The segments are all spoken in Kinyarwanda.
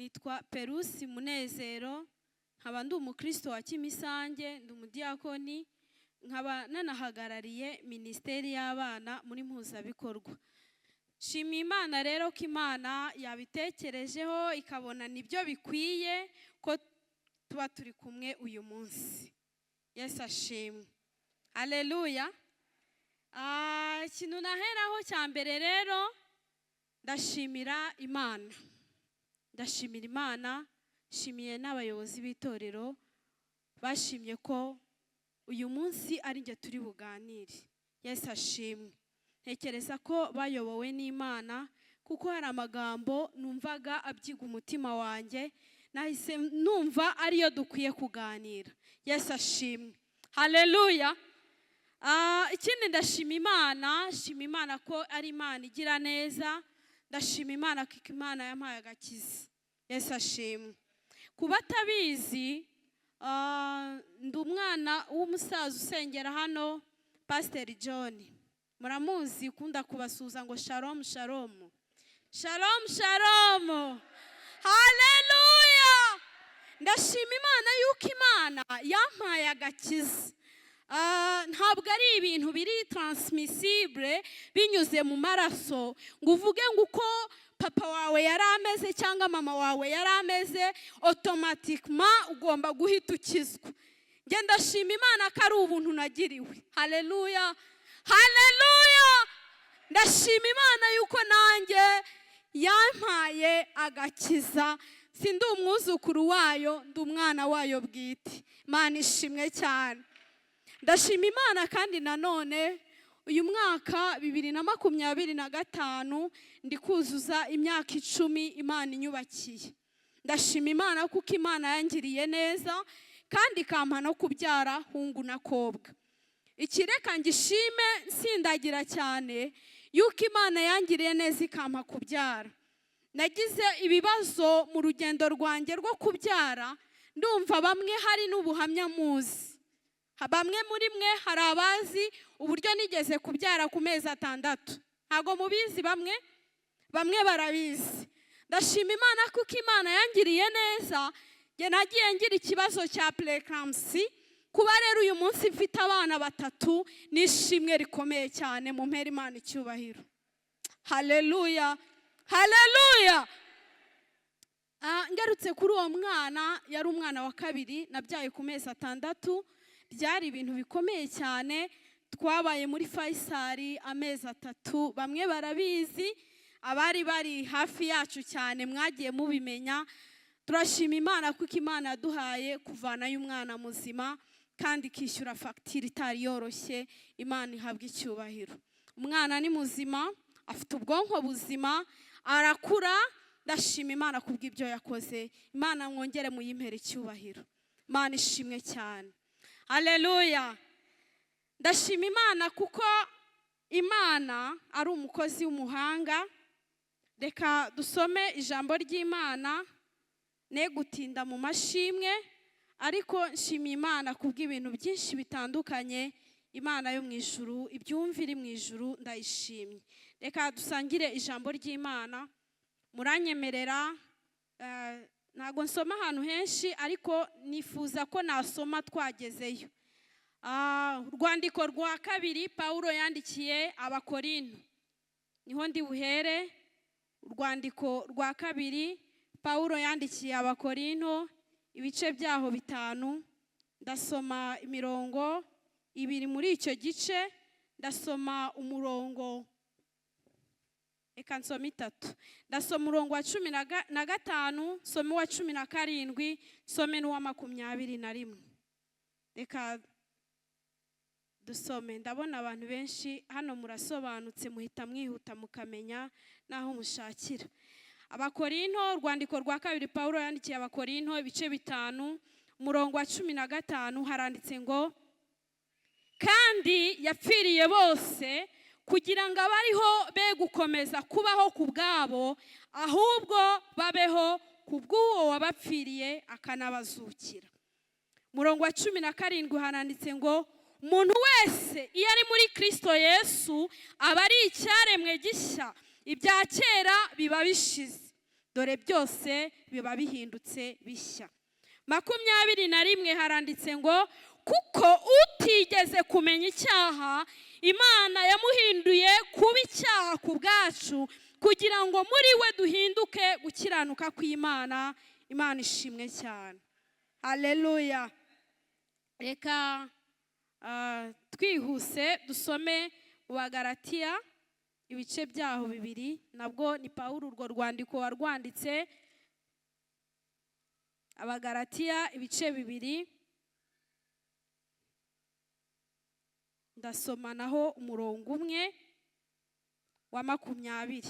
Nitwa Perusi Munezero, nkaba ndi umukristo wa Kimisange, ndi umudiyakoni, nkaba nanahagarariye minisiteri y'abana muri mpuzabikorwa. Nshimiye Imana rero ko Imana yabitekerejeho ikabona nibyo bikwiye ko tuba turi kumwe uyu munsi. Yesu ashimwe, aleluya. Ikintu naheraho cya mbere rero, ndashimira Imana, ndashimira Imana, nshimiye n'abayobozi b'itorero bashimye ko uyu munsi ari njye turi buganire. Yesu ashimwe. Ntekereza ko bayobowe n'Imana, kuko hari amagambo numvaga abyiga umutima wanjye, nahise numva ariyo dukwiye kuganira. Yesu ashimwe, haleluya. Ikindi ndashima Imana, shima Imana ko ari Imana igira neza. Ndashima Imana ko Imana yampaye agakiza. Yesu ashimwe. Ku batabizi, ndi umwana w'umusaza usengera hano, Pasiteri John, muramuzi, ukunda kubasuhuza ngo shalom shalom shalom shalom, haleluya. Ndashima Imana yuko Imana yampaye agakiza. Ntabwo ari ibintu biri transmissible binyuze mu maraso, ngo uvuge ngo uko papa wawe yari ameze cyangwa mama wawe yari ameze, automatiquement ugomba guhita ukizwa. Njye ndashima Imana ko ari ubuntu nagiriwe. Haleluya, haleluya. Ndashima Imana yuko nanjye yampaye agakiza. Si ndi umwuzukuru wayo, ndi umwana wayo bwite. Imana ishimwe cyane. Ndashima Imana kandi nanone uyu mwaka 2025 ndi kuzuza imyaka 10 Imana inyubakiye. Ndashima Imana kuko Imana yangiriye neza kandi ikampa no kubyara hungu na kobwa. Ikireka ngishime nsindagira cyane yuko Imana yangiriye neza ikampa kubyara. Nagize ibibazo mu rugendo rwanjye rwo kubyara. Ndumva bamwe hari n'ubuhamya muzi, bamwe muri mwe hari abazi uburyo nigeze kubyara ku mezi 6. Ntabwo mubizi? Bamwe bamwe barabizi. Ndashima Imana kuko Imana yangiriye neza. Njye nagiye ngira ikibazo cya prééclampsie. Kuba rero uyu munsi mfite abana batatu ni ishimwe rikomeye cyane. Mu mpera Imana icyubahiro. Haleluya, haleluya. Ngarutse kuri uwo mwana, yari umwana wa kabiri nabyaye ku mezi 6. Byari ibintu bikomeye cyane. Twabaye muri Faisal amezi 3. Bamwe barabizi, abari bari hafi yacu cyane mwagiye mubimenya. Turashima Imana kuko Imana yaduhaye kuvanayo umwana muzima kandi ikishyura fagitire itari yoroshye. Imana ihabwa icyubahiro. Umwana ni muzima, afite ubwonko buzima, arakura. Ndashima Imana kubw'ibyo yakoze. Imana mwongere muyimpere icyubahiro. Imana ishimwe cyane, haleluya. Ndashima Imana kuko Imana ari umukozi w'umuhanga. Reka dusome ijambo ry'Imana, ne gutinda mu mashimwe, ariko nshimiye Imana kubw'ibintu byinshi bitandukanye. Imana yo mu ijuru ibyumva, iri mu ijuru, ndayishimye. Reka dusangire ijambo ry'Imana. Muranyemerera, ntabwo nsoma ahantu henshi, ariko nifuza ko nasoma twagezeyo. Urwandiko rwa kabiri Pawulo yandikiye Abakorinto niho ndi buhere. Urwandiko rwa kabiri Pawulo yandikiye Abakorinto, ibice byaho 5, ndasoma imirongo ibiri muri icyo gice. Ndasoma umurongo, reka nsome itatu. Ndasoma umurongo wa 15, nsome uwa 17, nsome n'uwa 21. Reka dusome. Ndabona abantu benshi hano murasobanutse, muhita mwihuta mukamenya n'aho mushakira. Abakorinto, urwandiko rwa kabiri Pawulo yandikiye Abakorinto, ibice 5, umurongo wa 15, haranditse ngo: "Kandi yapfiriye bose kugira ngo abariho be gukomeza kubaho ku bwabo, ahubwo babeho ku bw'uwo wabapfiriye akanabazukira." Umurongo wa 17 haranditse ngo: "Umuntu wese iyo ari muri Kirisito Yesu aba ari icyaremwe gishya, ibya kera biba bishize." Dore byose biba bihindutse bishya. 21 haranditse ngo: "Kuko utigeze kumenya icyaha, Imana yamuhinduye kuba icyaha ku bwacu, kugira ngo muri we duhinduke gukiranuka kw'Imana." Imana ishimwe cyane, haleluya. Reka twihuse dusome mu Bagaratiya ibice byaho bibiri. Nabwo ni Pawulo urwo rwandiko warwanditse. Abagaratiya ibice 2, ndasoma naho umurongo umwe wa 20.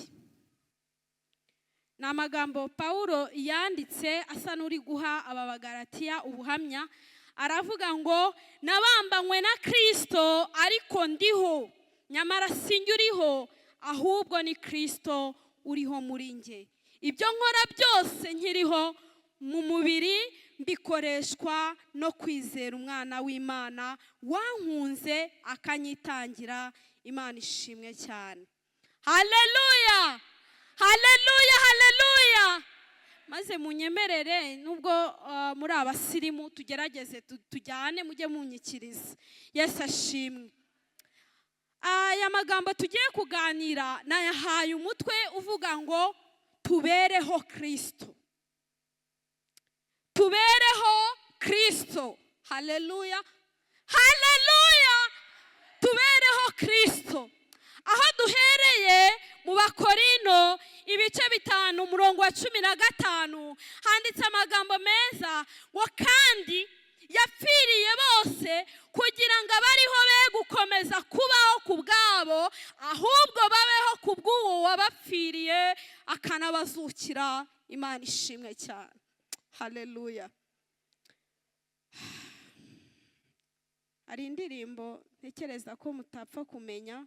Ni amagambo Pawulo yanditse asa n'uri guha aba Bagaratiya ubuhamya. Aravuga ngo: "Nabambanywe na Kirisito, ariko ndiho, nyamara sinjye uriho, ahubwo ni Kirisito uriho muri njye. Ibyo nkora byose nkiriho mu mubiri, mbikoreshwa no kwizera Umwana w'Imana wankunze akanyitangira." Imana ishimwe cyane, haleluya, haleluya, haleluya. Maze munyemerere, nubwo muri abasirimu, tugerageze tujyane, mujye munyikiriza. Yesu ashimwe. Aya magambo tugiye kuganira nayahaye umutwe uvuga ngo: "Tubereho Kirisito, tubereho Kirisito." Haleluya, haleluya, tubereho Kirisito. Aho duhereye mu Bakorino ibice 5, umurongo wa 15, handitse amagambo meza ngo: "Kandi yapfiriye bose, kugira ngo abariho be gukomeza kubaho ku bwabo, ahubwo babeho ku bw'uwo wabapfiriye akanabazukira." Imana ishimwe cyane, haleluya. Hari indirimbo ntekereza ko mutapfa kumenya.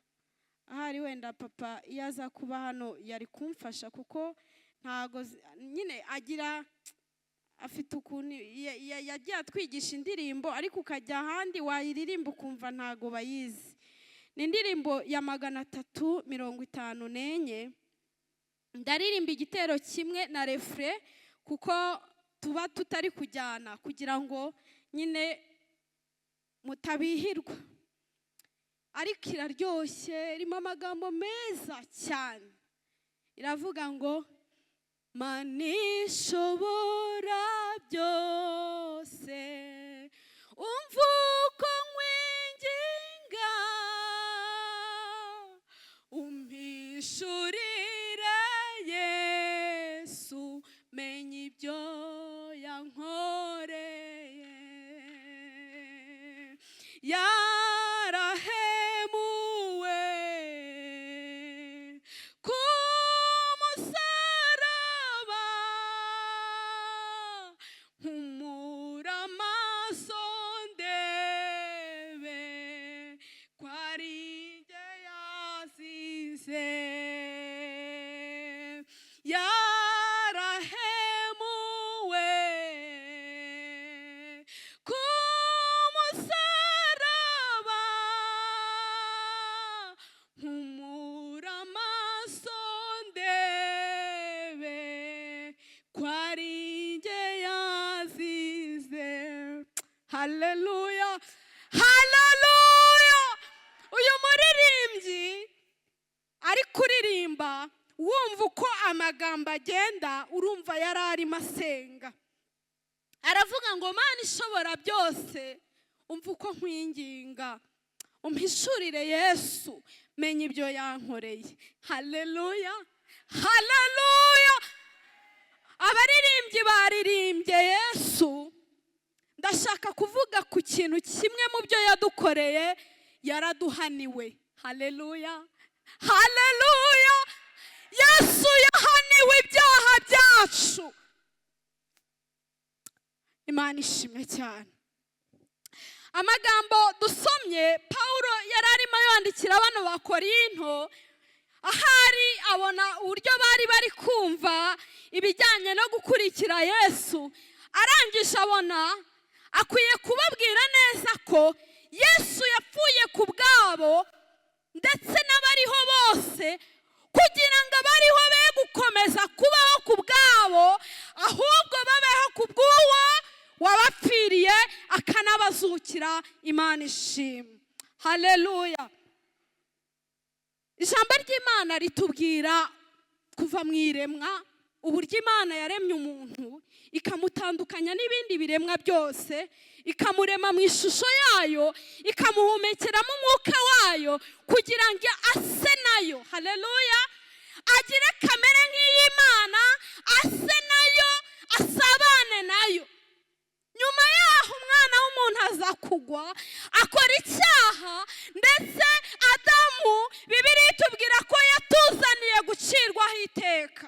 Ahari wenda papa iyo aza kuba hano yari kumfasha, kuko ntago nyine agira, afite ukuntu yagiye atwigisha indirimbo, ariko ukajya ahandi wayiririmba ukumva ntago bayizi. Ni indirimbo ya 354. Ndaririmba igitero kimwe na refrain, kuko tuba tutari kujyana, kugira ngo nyine mutabihirwa. Ariko iraryoshye, irimo amagambo meza cyane. Iravuga ngo: "Manishobora byose, umva uko nkwinginga, umpishurire Yesu, menya ibyo yankoreye. Yarahemuwe ku musaraba, mpumura amaso ndebe ko ari jye yazize. Yarahemuwe ku musaraba, mpumura amaso ndebe ko ari jye yazize." Haleluya, haleluya. Uyu muririmbyi ari kuririmba, wumva uko amagambo agenda, urumva yari arimo asenga. Aravuga ngo: "Mana ishobora byose, umva uko nkwinginga, umpishurire Yesu, menya ibyo yankoreye." Haleluya, haleluya. Abaririmbyi baririmbye Yesu. Ndashaka kuvuga ku kintu kimwe mu byo yadukoreye: yaraduhaniwe. Haleluya, haleluya. Yesu yahaniwe ibyaha byacu. Imana ishimwe cyane. Amagambo dusomye, Pawulo yari arimo yandikira bano Bakorinto. Ahari abona uburyo bari bari kumva ibijyanye no gukurikira Yesu, arangije abona akwiye kubabwira neza ko Yesu yapfuye ku bwabo ndetse n'abariho bose, Kugira ngo abariho be gukomeza kubaho ku bwabo, ahubwo babeho ku bw'uwo wabapfiriye akanabazukira. Imana ishimwe, haleluya. Ijambo ry'Imana ritubwira kuva mu iremwa uburyo Imana yaremye umuntu, ikamutandukanya n'ibindi biremwa byose, ikamurema mu ishusho yayo, ikamuhumekeramo umwuka wayo kugira ngo ase nayo. Haleluya! Agire kamere nk'iy'Imana, ase nayo, asabane nayo. Nyuma yaho umwana w'umuntu aza kugwa, akora icyaha. Ndetse Adamu, Bibiliya itubwira ko yatuzaniye gucirwaho iteka.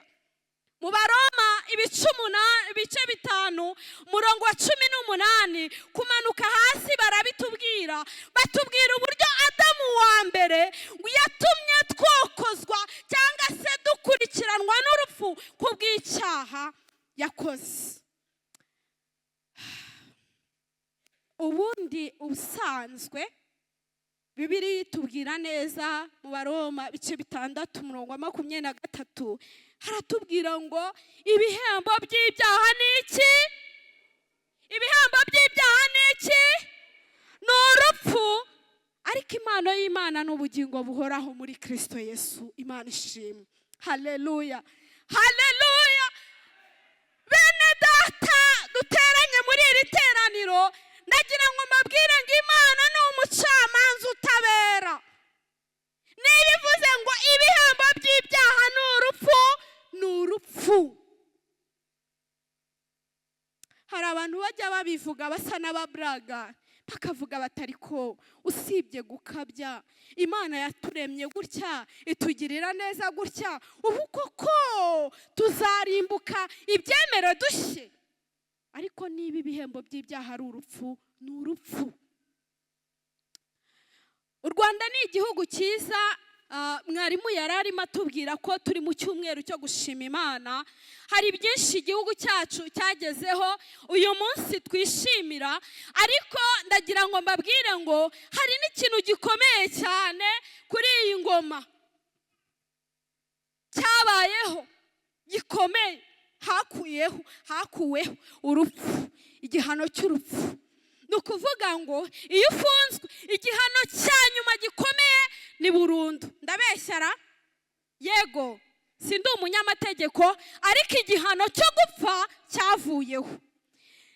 Mu Baroma ibice 5, umurongo wa 18 kumanuka hasi, barabitubwira. Batubwira uburyo Adamu wa mbere yatumye twokozwa cyangwa se dukurikiranwa n'urupfu ku bw'icyaha yakoze. Ubundi ubusanzwe Bibiliya itubwira neza mu Baroma ibice 6, umurongo wa 23, haratubwira ngo ibihembo by'ibyaha ni iki? Ibihembo by'ibyaha ni iki? Ni urupfu. Ariko impano y'Imana ni ubugingo buhoraho muri Kristo Yesu. Imana ishimwe, haleluya, haleluya. Bene Data duteranye muri iri teraniro, ndagira ngo mbabwire ngo Imana ni umucamanza utabera. Niba ivuze ngo ibihembo by'ibyaha ni urupfu, ni urupfu. Hari abantu bajya babivuga basa n'ababuraga, bakavuga batari ko usibye gukabya, Imana yaturemye gutya, itugirira neza gutya, ubu koko tuzarimbuka ibyemere dushye? Ariko niba ibihembo by'ibyaha ari urupfu, ni urupfu. U Rwanda ni igihugu cyiza. Mwarimu yari arimo atubwira ko turi mu cyumweru cyo gushima Imana. Hari byinshi igihugu cyacu cyagezeho uyu munsi twishimira, ariko ndagira ngo mbabwire ngo hari n'ikintu gikomeye cyane kuri iyi ngoma cyabayeho gikomeye. Hakuweho urupfu, igihano cy'urupfu. Ni ukuvuga ngo iyo ufunzwe, igihano cya nyuma gikomeye ni burundu. Ndabeshyara? Yego, sindi umunyamategeko, ariko igihano cyo gupfa cyavuyeho.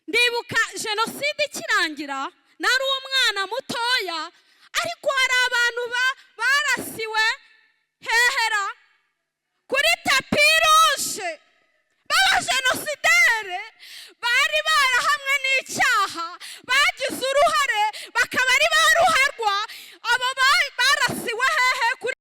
Ndibuka jenoside ikirangira, nari umwana mutoya, ariko hari abantu barasiwe hehera kuri tapis rouge b'abajenosidere bari barahamwe n'icyaha, bagize uruhare, bakaba ari ba ruharwa. Abo barasiwe hehe? Kuri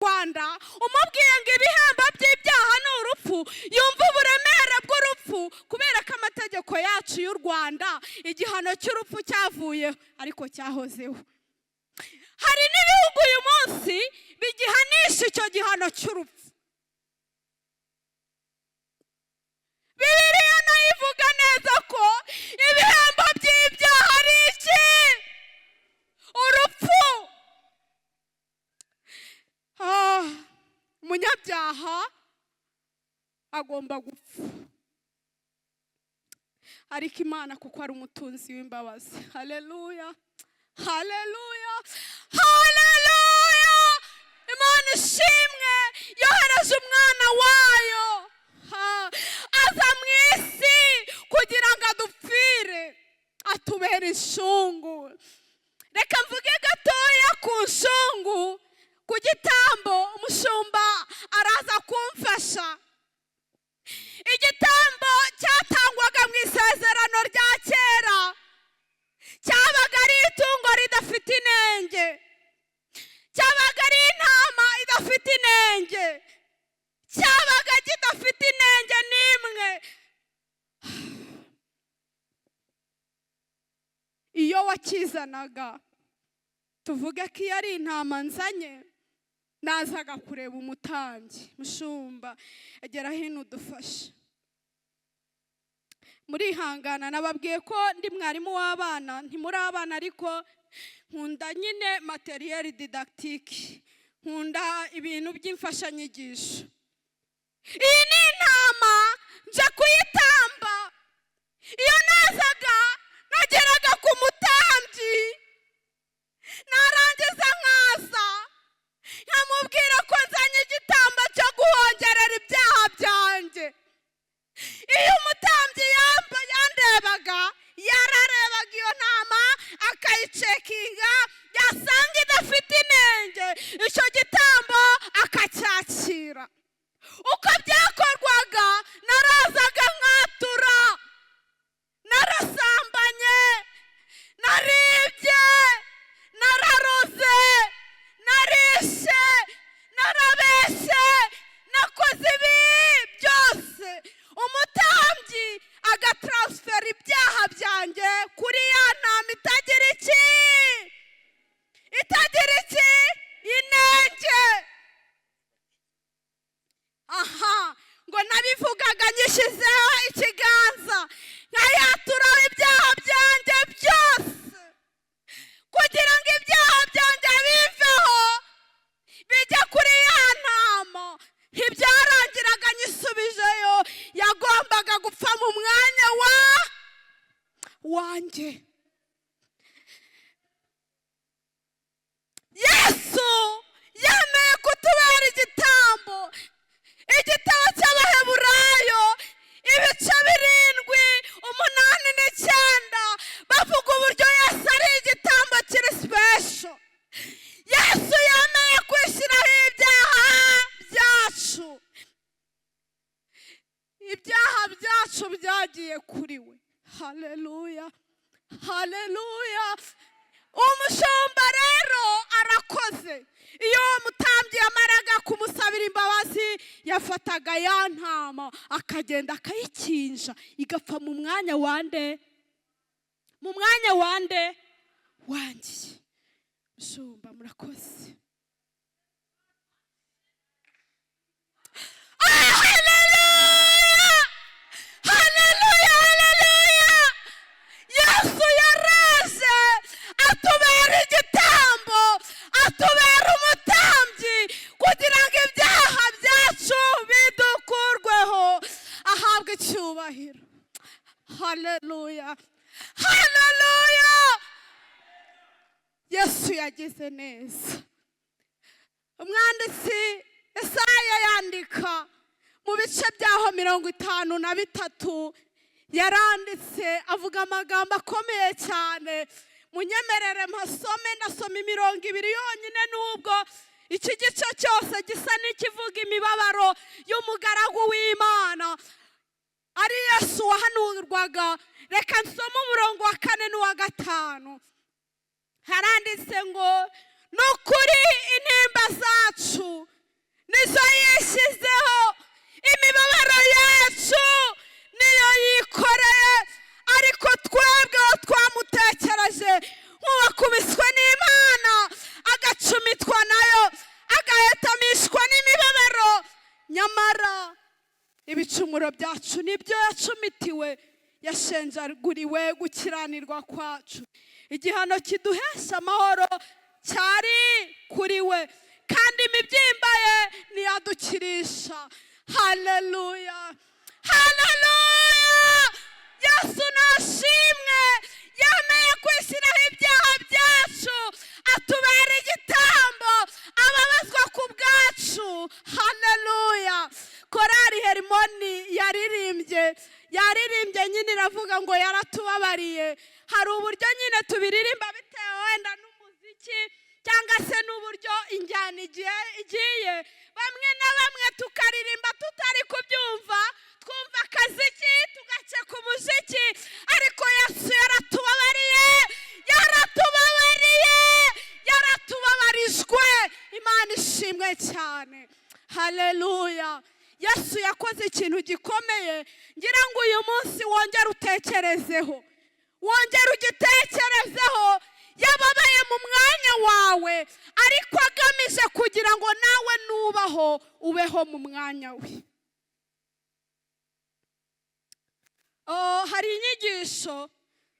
Rwanda. Umubwiye ngo ibihembo by'ibyaha ni urupfu, yumva uburemere bw'urupfu, kubera ko amategeko yacu y'u Rwanda igihano cy'urupfu cyavuyeho, ariko cyahozeho. Hari n'ibihugu uyu munsi bigihanisha icyo gihano cy'urupfu. Bibiliya nayo ivuga neza ko ibihembo by'ibyaha ari iki? Urupfu. Umunyabyaha agomba gupfa, ariko Imana kuko ari umutunzi w'imbabazi, haleluya, haleluya, haleluya, Imana ishimwe, yohereje umwana wayo aza mu isi kugira ngo adupfire, atubere inshungu. Reka mvuge gatoya ku nshungu, ku gitambo. Umushumba araza kumfasha. Igitambo cyatangwaga mu isezerano rya kera cyabaga ari itungo ridafite inenge, cyabaga ari intama idafite inenge, cyabaga kidafite inenge n'imwe. Iyo wakizanaga, tuvuge ko iyo ari intama nzanye, nazaga kureba umutambyi. Mushumba, egera hino udufashe. Murihangana, nababwiye ko ndi mwarimu w'abana, ntimuri abana, ariko Nkunda nyine matériel didactique, nkunda ibintu by'imfashanyigisho. Iyi ni intama nje kuyitamba. Iyo nazaga nageraga ku mutambyi, narangiza nkaza nkamubwira ko nzanye igitambo cyo guhongerera ibyaha byanjye. Iyo umutambyi yandebaga, yararebaga iyo ntama akayicheckinga, yasanga idafite inenge, icyo gitambo akacyakira. Uko byakorwaga, narazaga nkatura: narasambanye, naribye, nararoze, narishe, narabeshye, nakoze ibi byose. Umutambyi agatransfera ibyaha byanjye kuri ya ntama itagira iki? Itagira iki? Inenge. Aha ngo nabivugaga nyishyizeho ikiganza, nkayaturaho ibyaha byanjye byose kugira ngo ibyaha byanjye biveho bijya kuri ya ntama. Ntibyarangiraga nyisubijeyo, yagombaga gupfa mu mwanya wa wanjye. Yesu yemeye kutubera igitambo. Igitabo cy'Abaheburayo, ibice 7, 8 n'9, bavuga uburyo Yesu ari igitambo kiri special. Yesu yemeye kwishyiraho ibyaha byacu. Ibyaha byacu byagiye kuri we. Haleluya, haleluya! Umushumba rero arakoze. Iyo uwo mutambyi yamaraga kumusabira imbabazi, yafataga ya ntama akagenda akayikinja, igapfa mu mwanya wande? Mu mwanya wande? Wangiye. Mushumba, murakoze. Ah, haleluya, haleluya, haleluya! Yesu yaraje atubera igitambo, atubera umutambyi kugira ngo ibyaha byacu bidukurweho, ahabwe icyubahiro. Haleluya, haleluya! Yesu yagize neza. Umwanditsi Esaya yandika mu bice byaho 53, yaranditse avuga amagambo akomeye cyane. Munyemerere mpasome, ndasoma imirongo 2 yonyine, nubwo iki gice cyose gisa n'ikivuga imibabaro y'umugaragu w'Imana ari Yesu wahanurwaga. Reka nsome umurongo wa 4 n'uwa 5. Haranditse ngo: "Ni ukuri intimba zacu nizo yishyizeho, imibabaro yacu niyo yikoreye, ariko twebwe twamutekereje nk'uwakubiswe n'Imana, agacumitwa nayo, agahetamishwa n'imibabaro. Nyamara ibicumuro byacu nibyo yacumitiwe, yashenjaguriwe gukiranirwa kwacu. Igihano kiduhesha amahoro cyari kuri we, kandi imibyimba ye niyadukirisha." Haleluya, haleluya! Yesu nashimwe, yemeye kwishyiraho ibyaha byacu, atubera igitambo, ababazwa ku bwacu. Haleluya! Korari Herimoni yaririmbye nyine iravuga ngo yaratubabariye. Hari uburyo nyine tubiririmba bitewe wenda n'umuziki cyangwa se n'uburyo injyana igiye, bamwe na bamwe tukaririmba tutari kubyumva, twumva akaziki tugaceka umuziki. Ariko Yesu yaratubabariye, yaratubabariye, yaratubabarijwe. Imana ishimwe cyane. Haleluya! Yesu yakoze ikintu gikomeye, ngira ngo uyu munsi wongere utekerezeho, wongere ugitekerezeho. Yababaye mu mwanya wawe, ariko agamije kugira ngo nawe nubaho ubeho mu mwanya we. Hari inyigisho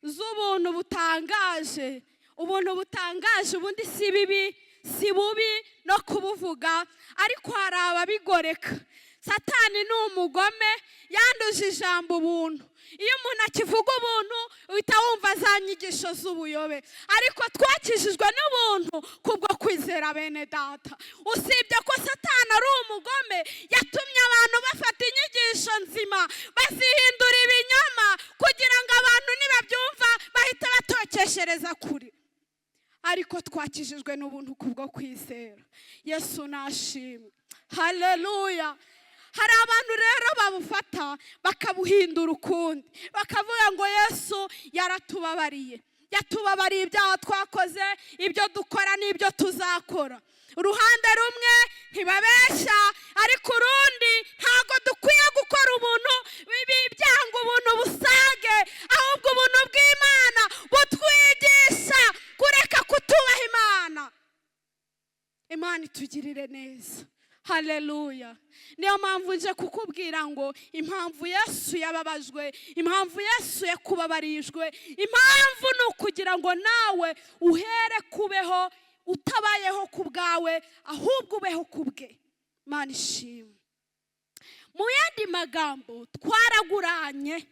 z'ubuntu butangaje. Ubuntu butangaje, ubundi si bibi, si bubi no kubuvuga, ariko hari ababigoreka. Satani ni umugome, yanduje ijambo ubuntu. Iyo umuntu akivuga ubuntu, uhita wumva za nyigisho z'ubuyobe. Ariko twakijijwe n'ubuntu kubwo kwizera, bene data. Usibye ko Satani ari umugome, yatumye abantu bafata inyigisho nzima bazihindura ibinyoma, kugira ngo abantu nibabyumva bahite batokeshereza kure. Ariko twakijijwe n'ubuntu kubwo kwizera. Yesu nashimwe, haleluya. Hari abantu rero babufata bakabuhindura ukundi, bakavuga ngo Yesu yaratubabariye, yatubabariye ibyaha twakoze, ibyo dukora n'ibyo tuzakora. Uruhande rumwe ntibabeshya, ariko urundi ntabwo dukwiye gukora ubuntu ibyaha ngo ubuntu busage, ahubwo ubuntu bw'Imana butwigisha kureka kutubaha Imana. Imana itugirire neza, haleluya. Niyo mpamvu nje kukubwira ngo impamvu Yesu yababajwe, impamvu Yesu yakubabarijwe, impamvu ni ukugira ngo nawe uhere kubeho utabayeho ku bwawe, ahubwo ubeho ku bwe. Imana ishimwe. Mu yandi magambo, twaraguranye,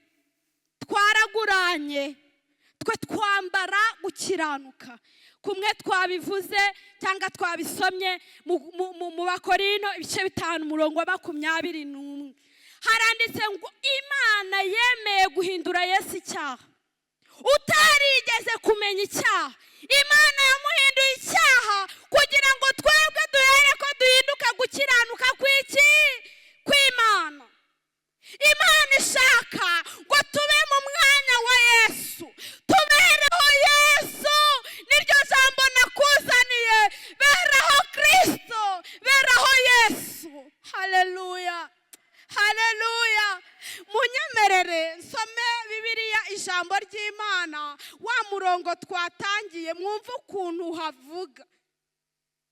twaraguranye. Twe twambara gukiranuka kumwe twabivuze cyangwa twabisomye mu Bakorino ibice 5, umurongo wa 21, haranditse ngo Imana yemeye guhindura Yesu icyaha. Utarigeze kumenya icyaha, Imana yamuhinduye icyaha kugira ngo twebwe duhere ko duhinduka gukiranuka kw'iki? Kw'Imana. Imana ishaka ngo tube mu mwanya wa Yesu, tubereho Yesu. Niryo jambo nakuzaniye: beraho Kirisito, beraho Yesu. Haleluya, haleluya. Munyemerere nsome Bibiliya, ijambo ry'Imana, wa murongo twatangiye. Mwumve ukuntu havuga,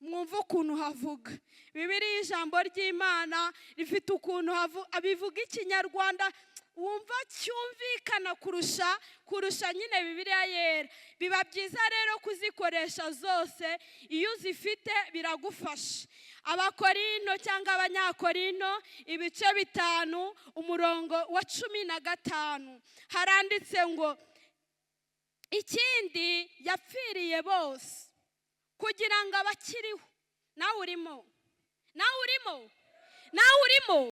mwumve ukuntu havuga. Bibiliya, ijambo ry'Imana, rifite ukuntu bivuga ikinyarwanda wumva cyumvikana kurusha nyine Bibiliya yera. Biba byiza rero kuzikoresha zose, iyo uzifite biragufasha. Abakorino cyangwa Abanyakorino ibice 5, umurongo wa 15, haranditse ngo: "Ikindi, yapfiriye bose kugira ngo abakiriho," nawe urimo, nawe urimo, nawe urimo.